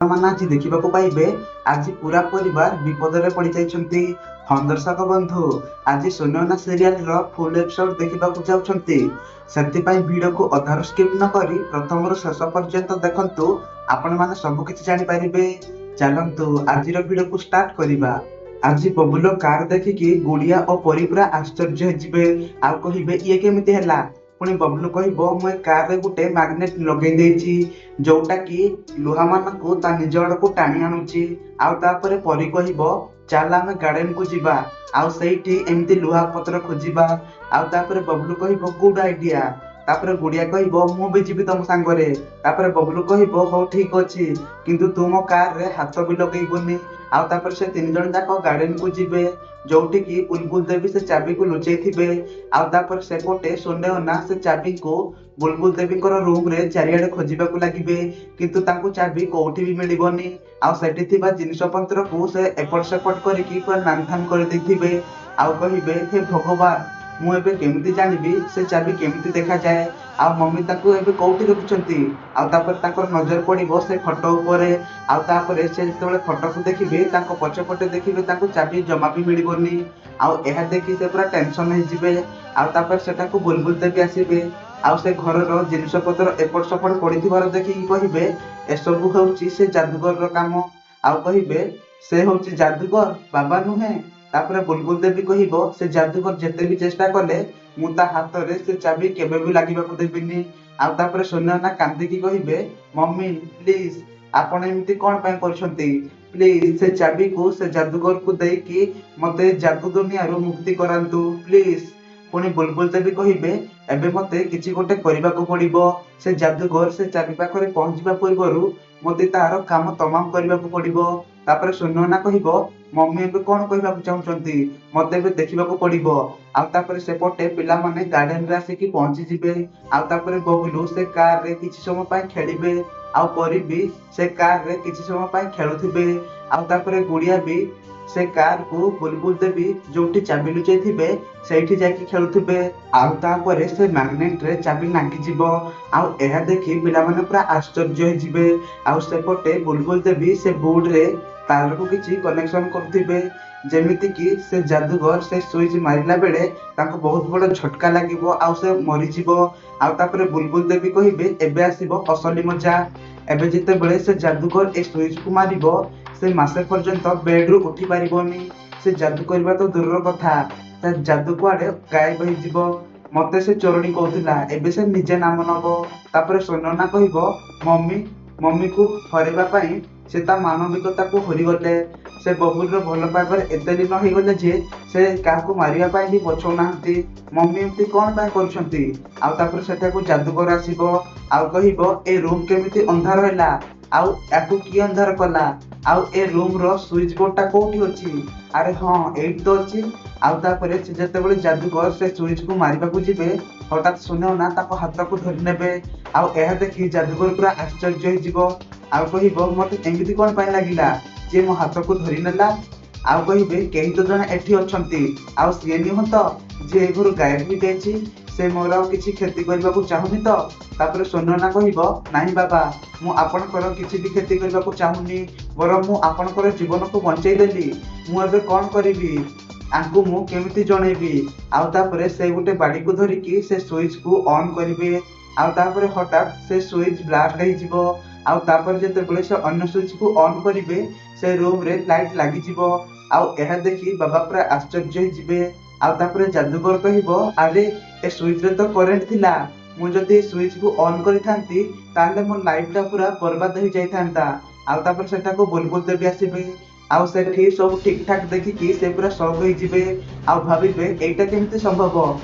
ମାନେ ଆଜି ଦେଖିବାକୁ ପାଇବେ, ଆଜି ପୁରା ପରିବାର ବିପଦରେ ପଡ଼ିଯାଇଛନ୍ତି। ହଁ ଦର୍ଶକ ବନ୍ଧୁ, ଆଜି ସୁନୟନା ସିରିଏଲର ଫୁଲ୍ ଏପିସୋଡ ଦେଖିବାକୁ ଯାଉଛନ୍ତି, ସେଥିପାଇଁ ଭିଡ଼ିଓକୁ ଅଧାରୁ ସ୍କିପ୍ ନ କରି ପ୍ରଥମରୁ ଶେଷ ପର୍ଯ୍ୟନ୍ତ ଦେଖନ୍ତୁ, ଆପଣମାନେ ସବୁ କିଛି ଜାଣିପାରିବେ। ଚାଲନ୍ତୁ ଆଜିର ଭିଡ଼ିଓକୁ ଷ୍ଟାର୍ଟ କରିବା। ଆଜି ବବୁଲ କାର ଦେଖିକି ଗୁଡିଆ ଓ ପରୀ ପୁରା ଆଶ୍ଚର୍ଯ୍ୟ ହେଇଯିବେ ଆଉ କହିବେ, ଇଏ କେମିତି ହେଲା? ପୁଣି ବବଲୁ କହିବ, ମୁଁ ଏ କାରରେ ଗୋଟେ ମ୍ୟାଗ୍ନେଟ ଲଗେଇ ଦେଇଛି, ଯୋଉଟା କି ଲୁହାମାନଙ୍କୁ ତା ନିଜ ଆଡକୁ ଟାଣି ଆଣୁଛି। ଆଉ ତାପରେ ପରୀ କହିବ, ଚାଲ ଆମେ ଗାର୍ଡେନକୁ ଯିବା ଆଉ ସେଇଠି ଏମିତି ଲୁହା ପତ୍ର ଖୋଜିବା। ଆଉ ତାପରେ ବବଲୁ କହିବ, ଗୁଡ ଆଇଡିଆ। ତାପରେ ଗୁଡିଆ କହିବ, ମୁଁ ବି ଯିବି ତମ ସାଙ୍ଗରେ। ତାପରେ ବବଲୁ କହିବ, ହଉ ଠିକ ଅଛି, କିନ୍ତୁ ତୁ ମୋ କାରରେ ହାତ ବି ଲଗେଇବୁନି। ଆଉ ତାପରେ ସେ ତିନି ଜଣ ଯାକ ଗାର୍ଡେନକୁ ଯିବେ, ଯୋଉଠିକି ବୁଲବୁଲ ଦେବୀ ସେ ଚାବିକୁ ଲୁଚେଇଥିବେ। ଆଉ ତାପରେ ସେପଟେ ସୁନେଅନା ସେ ଚାବିକୁ ବୁଲବୁଲ ଦେବୀଙ୍କର ରୁମରେ ଚାରିଆଡେ ଖୋଜିବାକୁ ଲାଗିବେ, କିନ୍ତୁ ତାଙ୍କୁ ଚାବି କୋଉଠି ବି ମିଳିବନି। ଆଉ ସେଠି ଥିବା ଜିନିଷ ପତ୍ରକୁ ସେ ଏପଟ ସେପଟ କରିକି ପୁରା ନାନଥାନ କରିଦେଇଥିବେ ଆଉ କହିବେ, ହେ ଭଗବାନ, ମୁଁ ଏବେ କେମିତି ଜାଣିବି ସେ ଚାବି କେମିତି ଦେଖାଯାଏ ଆଉ ମମି ତାକୁ ଏବେ କୋଉଠି ରଖିଛନ୍ତି? ଆଉ ତାପରେ ତାଙ୍କର ନଜର ପଡିବ ସେ ଫଟୋ ଉପରେ। ଆଉ ତାପରେ ସେ ଯେତେବେଳେ ଫଟୋକୁ ଦେଖିବେ, ତାଙ୍କ ପଛପଟେ ଦେଖିବେ ତାଙ୍କୁ ଚାବି ଜମା ବି ମିଳିବନି। ଆଉ ଏହା ଦେଖି ସେ ପୁରା ଟେନସନ ହେଇଯିବେ। ଆଉ ତାପରେ ସେଠାକୁ ବୁଲବୁଲ ଦେବୀ ଆସିବେ ଆଉ ସେ ଘରର ଜିନିଷ ପତ୍ର ଏପଟ ସେପଟ ପଡିଥିବାର ଦେଖିକି କହିବେ, ଏସବୁ ହେଉଛି ସେ ଯାଦୁଗରର କାମ। ଆଉ କହିବେ, ସେ ହଉଛି ଯାଦୁଗର, ବାବା ନୁହେଁ। ତାପରେ ବୁଲବୁଲ ଦେବୀ କହିବ, ସେ ଯାଦୁଗର ଯେତେ ବି ଚେଷ୍ଟା କଲେ ମୁଁ ତା ହାତରେ ସେ ଚାବି କେବେ ବି ଲାଗିବାକୁ ଦେବିନି। ଆଉ ତାପରେ ସୁନୟନା କାନ୍ଦିକି କହିବେ, ମମି ପ୍ଲିଜ, ଆପଣ ଏମିତି କଣ ପାଇଁ କରୁଛନ୍ତି? ପ୍ଲିଜ ସେ ଚାବିକୁ ସେ ଯାଦୁଗରକୁ ଦେଇକି ମତେ ଯାଦୁ ଦୁନିଆରୁ ମୁକ୍ତି କରାନ୍ତୁ, ପ୍ଲିଜ। ପୁଣି ବୁଲବୁଲ ଦେବୀ କହିବେ, ଏବେ ମତେ କିଛି ଗୋଟେ କରିବାକୁ ପଡିବ। ସେ ଯାଦୁଗର ସେ ଚାବି ପାଖରେ ପହଞ୍ଚିବା ପୂର୍ବରୁ ମତେ ତାର କାମ ତମାମ କରିବାକୁ ପଡିବ। ତାପରେ ସୁନୟନା କହିବ, ମମି ଏବେ କଣ କହିବାକୁ ଚାହୁଁଛନ୍ତି? ମତେ ଏବେ ଦେଖିବାକୁ ପଡିବ। ଆଉ ତାପରେ ସେପଟେ ପିଲାମାନେ ଗାର୍ଡେନରେ ଆସିକି ପହଞ୍ଚିଯିବେ। ଆଉ ତାପରେ ବବୁଲୁ ସେ କାରରେ କିଛି ସମୟ ପାଇଁ ଖେଳିବେ ଆଉ ପରୀ ବି ସେ କାରରେ କିଛି ସମୟ ପାଇଁ ଖେଳୁଥିବେ। ଆଉ ତାପରେ ଗୁଡିଆ ବି ସେ କାରକୁ ବୁଲବୁଲ ଦେବୀ ଯୋଉଠି ଚାବି ଲୁଚେଇଥିବେ ସେଇଠି ଯାଇକି ଖେଳୁଥିବେ। ଆଉ ତାପରେ ସେ ମ୍ୟାଗ୍ନେଟରେ ଚାବି ନାଗିଯିବ ଆଉ ଏହା ଦେଖି ପିଲାମାନେ ପୁରା ଆଶ୍ଚର୍ଯ୍ୟ ହେଇଯିବେ। ଆଉ ସେପଟେ ବୁଲବୁଲ ଦେବୀ ସେ ବୋର୍ଡରେ ତାରକୁ କିଛି କନେକ୍ସନ କରୁଥିବେ, ଯେମିତିକି ସେ ଯାଦୁଗର ସେ ସୁଇଚ ମାରିଲା ବେଳେ ତାଙ୍କୁ ବହୁତ ବଡ ଝଟକା ଲାଗିବ ଆଉ ସେ ମରିଯିବ। ଆଉ ତାପରେ ବୁଲବୁଲ ଦେବୀ କହିବେ, ଏବେ ଆସିବ ଅସଲି ମଜା। ଏବେ ଯେତେବେଳେ ସେ ଯାଦୁଗର ଏ ସୁଇଚକୁ ମାରିବ, ସେ ମାସେ ପର୍ଯ୍ୟନ୍ତ ବେଡରୁ ଉଠି ପାରିବନି। ସେ ଯାଦୁ କରିବା ତ ଦୂରର କଥା, ତା ଯାଦୁ କୁଆଡେ ଗାୟବ ହେଇଯିବ। ମତେ ସେ ଚୋରଣୀ କହୁଥିଲା, ଏବେ ସେ ନିଜେ ନାମ ନବ। ତାପରେ ସୁନନା କହିବ, ମମି, ମମିକୁ ହରେଇବା ପାଇଁ ସେ ତା ମାନବିକତାକୁ ହରିଗଲେ। ସେ ବବୁଲର ଭଲ ପାଇବାରେ ଏତେ ଲୀନ ହେଇଗଲେ ଯେ ସେ କାହାକୁ ମାରିବା ପାଇଁ ବି ପଛଉନାହାନ୍ତି। ମମି ଏମିତି କଣ ପାଇଁ କରୁଛନ୍ତି? ଆଉ ତାପରେ ସେଠାକୁ ଯାଦୁଗର ଆସିବ ଆଉ କହିବ, ଏ ରୁମ କେମିତି ଅନ୍ଧାର ହେଲା ଆଉ ୟାକୁ କିଏ ଅନ୍ଧାର କଲା? ଆଉ ଏ ରୁମ ର ସୁଇଚ ବୋର୍ଡ ଟା କୋଉଠି ଅଛି? ଆରେ ହଁ, ଏଇଠି ତ ଅଛି। ଆଉ ତାପରେ ସେ ଯେତେବେଳେ ଯାଦୁଗର ସେ ସୁଇଚ କୁ ମାରିବାକୁ ଯିବେ, ହଠାତ୍ ସୁନୟନା ତାଙ୍କ ହାତକୁ ଧରି ନେବେ। ଆଉ ଏହା ଦେଖି ଯାଦୁଗର ପୁରା ଆଶ୍ଚର୍ଯ୍ୟ ହେଇଯିବ ଆଉ କହିବ, ମତେ ଏମିତି କଣ ପାଇଁ ଲାଗିଲା ଯେ ମୋ ହାତକୁ ଧରି ନେଲା? ଆଉ କହିବେ, କେହି ତ ଜଣେ ଏଠି ଅଛନ୍ତି, ଆଉ ସିଏ ନୁହଁ ତ ଯିଏ ଏ ଘରୁ ଗାୟବ ହେଇଯାଇଛି? ସେ ମୋର ଆଉ କିଛି କ୍ଷତି କରିବାକୁ ଚାହୁଁନି ତ? ତାପରେ ସୁନୟନା କହିବ, ନାହିଁ ବାବା, ମୁଁ ଆପଣଙ୍କର କିଛି ବି କ୍ଷତି କରିବାକୁ ଚାହୁଁନି, ବରଂ ମୁଁ ଆପଣଙ୍କର ଜୀବନକୁ ବଞ୍ଚେଇ ଦେଲି। ମୁଁ ଏବେ କଣ କରିବି? ଆଙ୍କୁ ମୁଁ କେମିତି ଜଣେଇବି? ଆଉ ତାପରେ ସେ ଗୋଟେ ବାଡିକୁ ଧରିକି ସେ ସୁଇଚକୁ ଅନ୍ କରିବେ। ଆଉ ତାପରେ ହଠାତ୍ ସେ ସୁଇଚ ବ୍ଲାଷ୍ଟ ହେଇଯିବ। ଆଉ ତାପରେ ଯେତେବେଳେ ସେ ଅନ୍ୟ ସୁଇଚକୁ ଅନ୍ କରିବେ, ସେ ରୁମରେ ଲାଇଟ ଲାଗିଯିବ। ଆଉ ଏହା ଦେଖି ବାବା ପୁରା ଆଶ୍ଚର୍ଯ୍ୟ ହେଇଯିବେ। ଆଉ ତାପରେ ଯାଦୁଗର କହିବ, ଆରେ ଏ ସୁଇଚରେ ତ କରେଣ୍ଟ ଥିଲା, ମୁଁ ଯଦି ଏ ସୁଇଚକୁ ଅନ୍ କରିଥାନ୍ତି ତାହେଲେ ମୋ ଲାଇଫ ଟା ପୁରା ବର୍ବାଦ ହେଇଯାଇଥାନ୍ତା। ଆଉ ତାପରେ ସେଠାକୁ ବୁଲବୁଲ ଦେବୀ ଆସିବେ ଆଉ ସେଠି ସବୁ ଠିକ ଠାକ ଦେଖିକି ସେ ପୁରା ସକ୍ ହେଇଯିବେ ଆଉ ଭାବିବେ, ଏଇଟା କେମିତି ସମ୍ଭବ?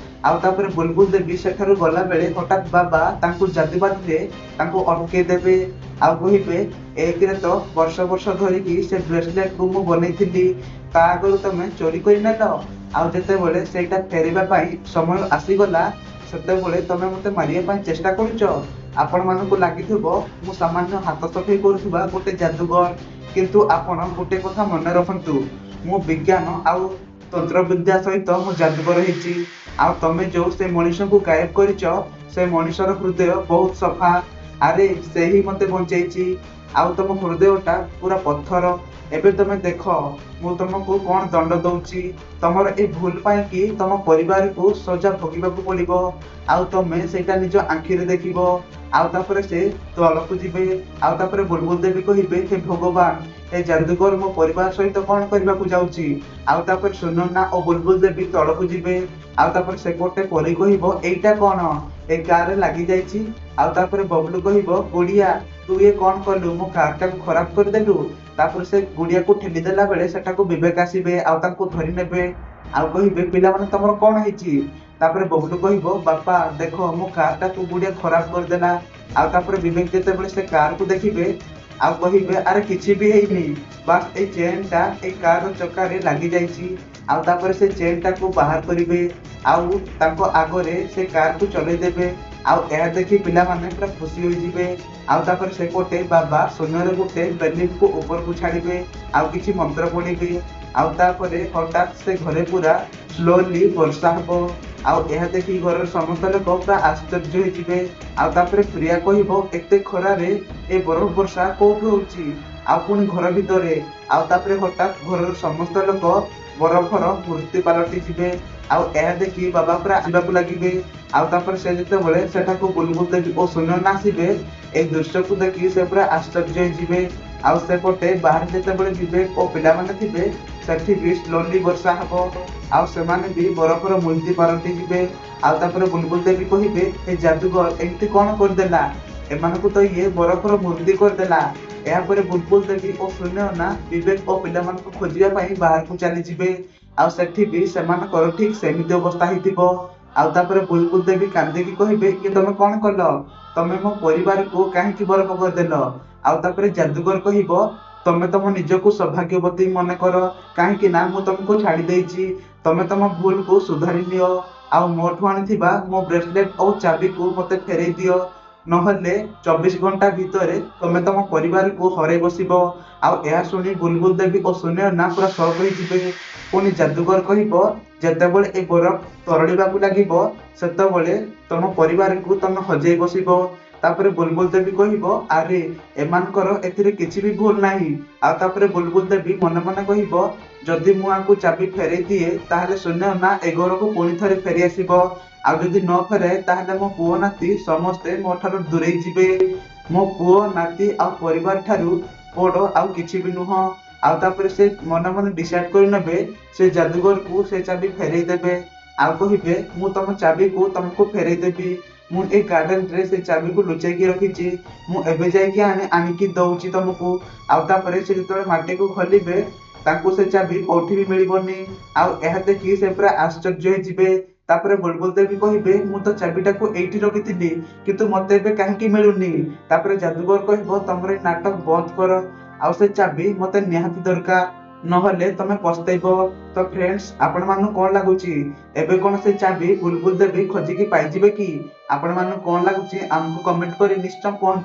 ଆଉ ତାପରେ ବୁଲବୁଲ ଦେବୀ ସେଠାରୁ ଗଲା ବେଳେ ହଠାତ୍ ବାବା ତାଙ୍କୁ ଯାଦୁବାଦୀରେ ତାଙ୍କୁ ଅଟକେଇ ଦେବେ ଆଉ କହିବେ, ଏକରେ ତ ବର୍ଷ ବର୍ଷ ଧରିକି ସେ ବ୍ରେସଲେଟକୁ ମୁଁ ବନେଇଥିଲି, ତା ଆଗରୁ ତମେ ଚୋରି କରିନେଲ, ଆଉ ଯେତେବେଳେ ସେଇଟା ଫେରିବା ପାଇଁ ସମୟ ଆସିଗଲା ସେତେବେଳେ ତମେ ମତେ ମାରିବା ପାଇଁ ଚେଷ୍ଟା କରୁଛ। ଆପଣମାନଙ୍କୁ ଲାଗିଥିବ ମୁଁ ସାମାନ୍ୟ ହାତ ସଫେଇ କରୁଥିବା ଗୋଟେ ଯାଦୁଗର, କିନ୍ତୁ ଆପଣ ଗୋଟେ କଥା ମନେ ରଖନ୍ତୁ, ମୁଁ ବିଜ୍ଞାନ ଆଉ ତନ୍ତ୍ରବିଦ୍ୟା ସହିତ ମୁଁ ଯାଦୁଗର ହେଇଛି। ଆଉ ତମେ ଯୋଉ ସେ ମଣିଷକୁ ଗାୟବ କରିଛ, ସେ ମଣିଷର ହୃଦୟ ବହୁତ ସଫା। ଆରେ ସେ ହିଁ ମତେ ବଞ୍ଚେଇଛି। ଆଉ ତମ ହୃଦୟଟା ପୁରା ପଥର। ଏବେ ତମେ ଦେଖ ମୁଁ ତମକୁ କଣ ଦଣ୍ଡ ଦଉଛି। ତମର ଏ ଭୁଲ ପାଇଁ କି ତମ ପରିବାରକୁ ସଜା ଭୋଗିବାକୁ ପଡିବ, ଆଉ ତମେ ସେଇଟା ନିଜ ଆଖିରେ ଦେଖିବ। ଆଉ ତାପରେ ସେ ତଳକୁ ଯିବେ। ଆଉ ତାପରେ ବୁଲବୁଲ ଦେବୀ କହିବେ, ହେ ଭଗବାନ, ଏ ଯାଦୁଗର ମୋ ପରିବାର ସହିତ କଣ କରିବାକୁ ଯାଉଛି? ଆଉ ତାପରେ ସୁନନ୍ନା ଓ ବୁଲବୁଲ ଦେବୀ ତଳକୁ ଯିବେ। ଆଉ ତାପରେ ସେପଟେ ପରୀ କହିବ, ଏଇଟା କଣ ଏ କାରରେ ଲାଗିଯାଇଛି? ଆଉ ତାପରେ ବବଲୁ କହିବ, ଗୁଡିଆ, ତୁ ଇଏ କଣ କଲୁ? ମୋ କାରଟାକୁ ଖରାପ କରିଦେଲୁ। ତାପରେ ସେ ଗୁଡିଆକୁ ଠେଲି ଦେଲା ବେଳେ ସେଟାକୁ ବିବେକ ଆସିବେ ଆଉ ତାଙ୍କୁ ଧରି ନେବେ ଆଉ କହିବେ, ପିଲାମାନେ, ତମର କଣ ହେଇଛି? ତାପରେ ବବଲୁ କହିବ, ବାପା, ଦେଖ, ମୋ କାରଟାକୁ ଗୁଡିଆ ଖରାପ କରିଦେଲା। ଆଉ ତାପରେ ବିବେକ ଯେତେବେଳେ ସେ କାରକୁ ଦେଖିବେ ଆଉ କହିବେ, ଆରେ କିଛି ବି ହେଇନି, ବାସ୍ ଏଇ ଚେନ୍ଟା ଏଇ କାରର ଚକାରେ ଲାଗିଯାଇଛି। ଆଉ ତାପରେ ସେ ଚେନ୍ଟାକୁ ବାହାର କରିବେ ଆଉ ତାଙ୍କ ଆଗରେ ସେ କାରକୁ ଚଲେଇ ଦେବେ। ଆଉ ଏହା ଦେଖି ପିଲାମାନେ ପୁରା ଖୁସି ହୋଇଯିବେ। ଆଉ ତାପରେ ସେପଟେ ବାବା ସୁନାର ଗୋଟେ ବେଲୁନକୁ ଉପରକୁ ଛାଡ଼ିବେ ଆଉ କିଛି ମନ୍ତ୍ର ପଢିବେ। ଆଉ ତାପରେ ହଠାତ୍ ସେ ଘରେ ପୁରା ସ୍ଲୋଲି ବର୍ଷା ହବ। ଆଉ ଏହା ଦେଖି ଘରର ସମସ୍ତ ଲୋକ ପୁରା ଆଶ୍ଚର୍ଯ୍ୟ ହେଇଯିବେ। ଆଉ ତାପରେ ପ୍ରିୟା କହିବ, ଏତେ ଖରାରେ ଏ ବରଫ ବର୍ଷା କୋଉଠୁ ହଉଛି, ଆଉ ପୁଣି ଘର ଭିତରେ? ଆଉ ତାପରେ ହଠାତ୍ ଘରର ସମସ୍ତ ଲୋକ ବରଫର ମୂର୍ତ୍ତି ପାଲଟି ଯିବେ। ଆଉ ଏହା ଦେଖି ବାବା ପୁରା ଯିବାକୁ ଲାଗିବେ। ଆଉ ତାପରେ ସେ ଯେତେବେଳେ ସେଠାକୁ ବୁଲବୁଲ ଦେବୀ ଓ ସୁନନ୍ନା ଆସିବେ, ଏଇ ଦୃଶ୍ୟକୁ ଦେଖି ସେ ପୁରା ଆଶ୍ଚର୍ଯ୍ୟ ହେଇଯିବେ। ଆଉ ସେପଟେ ବାହାରେ ଯେତେବେଳେ ବିବେକ ଓ ପିଲାମାନେ ଥିବେ, ସେଠି ବି ସ୍ଲୋଲି ବର୍ଷା ହବ ଆଉ ସେମାନେ ବି ବରଫର ମୂର୍ତ୍ତି ପାଲଟି ଯିବେ। ଆଉ ତାପରେ ବୁଲବୁଲ ଦେବୀ କହିବେ, ଏ ଯାଦୁଗର ଏମିତି କଣ କରିଦେଲା? ଏମାନଙ୍କୁ ତ ଇଏ ବରଫର ମୂର୍ତ୍ତି କରିଦେଲା। ଏହାପରେ ବୁଲବୁଲ ଦେବୀ ଓ ସୁନୟନା ବିବେକ ଓ ପିଲାମାନଙ୍କୁ ଖୋଜିବା ପାଇଁ ବାହାରକୁ ଚାଲିଯିବେ। ଆଉ ସେଠି ବି ସେମାନଙ୍କର ଠିକ ସେମିତି ଅବସ୍ଥା ହେଇଥିବ। ଆଉ ତାପରେ ବୁଲବୁଲ ଦେବୀ କାନ୍ଦିକି କହିବେ କି, ତମେ କଣ କଲ? ତମେ ମୋ ପରିବାରକୁ କାହିଁକି ବରଫ କରିଦେଲ? ଆଉ ତାପରେ ଯାଦୁଗର କହିବ, ତମେ ତମ ନିଜକୁ ସୌଭାଗ୍ୟବତୀ ମନେ କର, କାହିଁକି ନା ମୁଁ ତମକୁ ଛାଡି ଦେଇଛି। ତମେ ତମ ଭୁଲକୁ ସୁଧାରି ନିଅ ଆଉ ମୋଠୁ ଆଣିଥିବା ମୋ ବ୍ରେସଲେଟ ଓ ଚାବିକୁ ମତେ ଫେରେଇ ଦିଅ, ନହେଲେ 24 ଘଣ୍ଟା ଭିତରେ ତମେ ତମ ପରିବାରକୁ ହରେଇ ବସିବ। ଆଉ ଏହା ଶୁଣି ବୁଲବୁଲ ଦେବୀ ଓ ସୁନୟନା ପୁରା ସକ୍ ହେଇଯିବେ। ପୁଣି ଯାଦୁଗର କହିବ, ଯେତେବେଳେ ଏ ବରଫ ତରଳିବାକୁ ଲାଗିବ, ସେତେବେଳେ ତମ ପରିବାରକୁ ତମେ ହଜେଇ ବସିବ। ତାପରେ ବୁଲବୁଲ ଦେବୀ କହିବ, ଆରେ ଏମାନଙ୍କର ଏଥିରେ କିଛି ବି ଭୁଲ ନାହିଁ। ଆଉ ତାପରେ ବୁଲବୁଲ ଦେବୀ ମନେ ମନେ କହିବ, ଯଦି ମୁଁ ଆକୁ ଚାବି ଫେରେଇ ଦିଏ ତାହେଲେ ସୁନୟନା ଏ ଘରକୁ ପୁଣି ଥରେ ଫେରି ଆସିବ, ଆଉ ଯଦି ନ ଫେରେ ତାହେଲେ ମୋ ପୁଅ ନାତି ସମସ୍ତେ ମୋ ଠାରୁ ଦୂରେଇ ଯିବେ। ମୋ ପୁଅ ନାତି ଆଉ ପରିବାର ଠାରୁ ବଡ ଆଉ କିଛି ବି ନୁହଁ। ଆଉ ତାପରେ ସେ ମନେ ମନେ ଡିସାଇଡ କରିନେବେ, ସେ ଯାଦୁଗରକୁ ସେ ଚାବି ଫେରେଇ ଦେବେ ଆଉ କହିବେ, ମୁଁ ତମ ଚାବିକୁ ତମକୁ ଫେରେଇ ଦେବି। ମୁଁ ଏଇ ଗାର୍ଡେନରେ ସେ ଚାବିକୁ ଲୁଚେଇକି ରଖିଛି, ମୁଁ ଏବେ ଯାଇକି ଆଣିକି ଦଉଛି ତମକୁ। ଆଉ ତାପରେ ସେ ଯେତେବେଳେ ମାଟିକୁ ଖୋଲିବେ, ତାଙ୍କୁ ସେ ଚାବି କୋଉଠି ବି ମିଳିବନି। ଆଉ ଏହା ଦେଖି ସେ ପୁରା ଆଶ୍ଚର୍ଯ୍ୟ ହେଇଯିବେ। ତାପରେ ବୁଲବୁଲ ଦେବୀ କହିବେ, ମୁଁ ତ ଚାବିଟାକୁ ଏଇଠି ରଖିଥିଲି, କିନ୍ତୁ ମତେ ଏବେ କାହିଁକି ମିଳୁନି? ତାପରେ ଯାଦୁଗର କହିବ, ତମର ଏଇ ନାଟକ ବନ୍ଦ କର ଆଉ ସେ ଚାବି ମତେ ନିହାତି ଦରକାର, ନହେଲେ ତମେ ପସ୍ତେଇବ। ତ ଫ୍ରେଣ୍ଡସ୍, ଆପଣମାନଙ୍କୁ କଣ ଲାଗୁଛି? ଏବେ କଣ ସେ ଚାବି ବୁଲବୁଲ ଦେବୀ ଖୋଜିକି ପାଇଯିବେ କି? ଆପଣମାନଙ୍କୁ କଣ ଲାଗୁଛି ଆମକୁ କମେଣ୍ଟ କରି ନିଶ୍ଚୟ କୁହନ୍ତୁ।